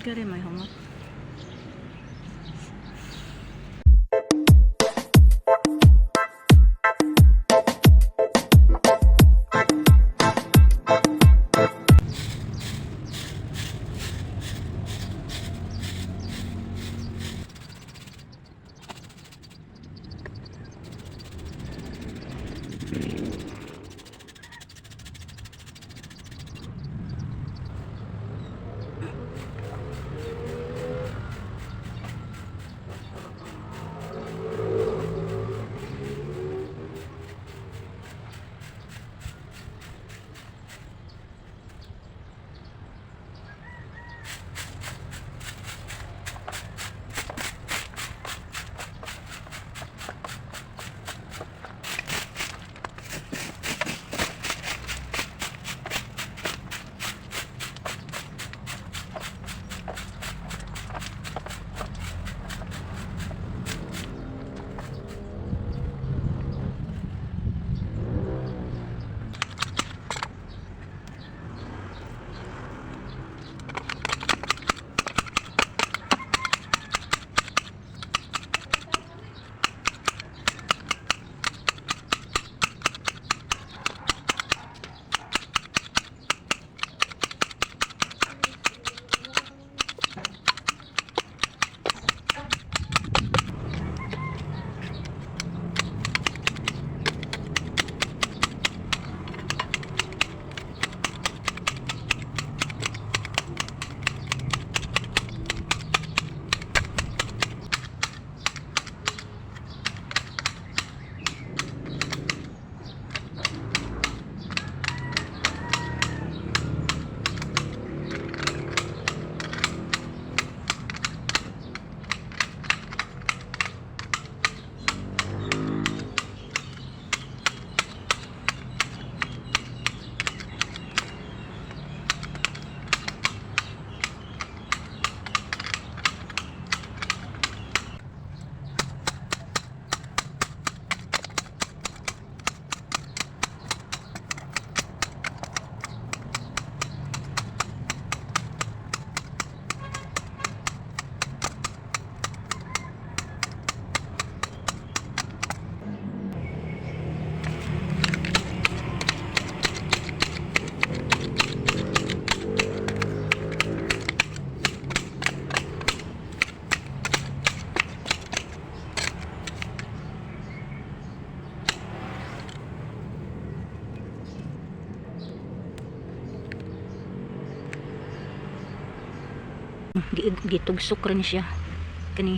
Kare may humot. Gitugsok rin siya. Kani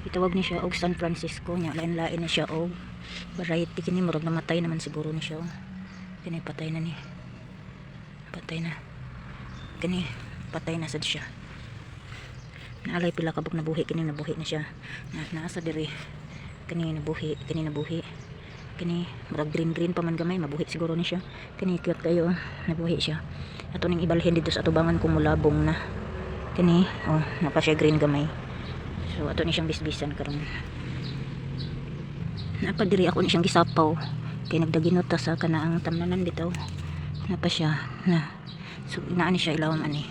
gitawag ni siya og San Francisco nya, lain-lain na siya og variety kini. Murag namatay naman siguro ni siya, oh. Kini patay na ni. Patay na. Kani patay na sad siya. Naalay pila ka buok nabuhi kini, nabuhi na siya. Na naa sa diri. Kani nabuhi, kani nabuhi. Kani murag green green pa man gamay, mabuhi siguro ni siya. Kani cute kayo, oh. Nabuhi siya. Ato ning ibalhin dito sa atubangan kung mulabong na. Kani, oh, napa siya green gamay. So ato ni siyang bisbisan karon. Napa diri, ako ni siyang gisapaw. Kay nagdaginot ta sa kanaang tamnanan bitaw. Napa siya na. So naa ni siya ilawom ani.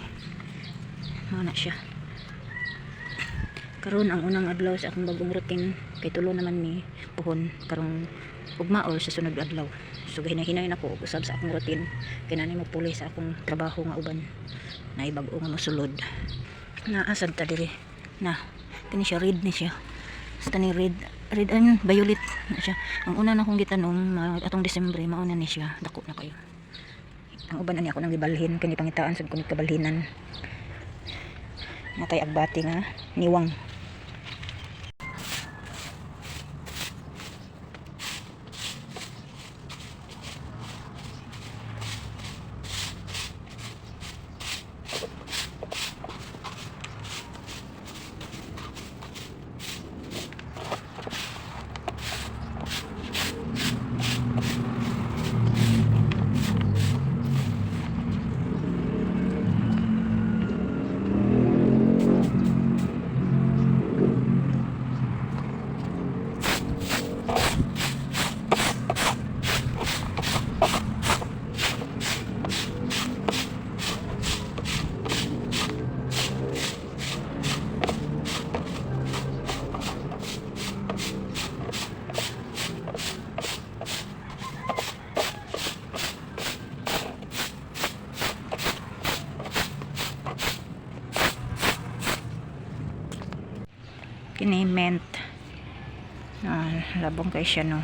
Mao na siya. Karon ang unang adlaw sa akong bagong routine kay tulo naman ni puhon karong ugma or sa sunod adlaw. So gahinahinay nako og usab sa akong routine kay naa mo puli sa akong trabaho nga uban. Naay bag-o nga mosulod. Naa sad ta diri. Na kani siya, red ni siya. Basta ni red red and violet na siya. Ang una na akong gitanom atong Disyembre, mao na ni siya. Dako na kayo. Ang uban ani ako nang gibalhin kani, pangitaan sad ko ni kabalhinan. Natay agbati nga niwang. Kini mint. Ah, labong kay siya, no.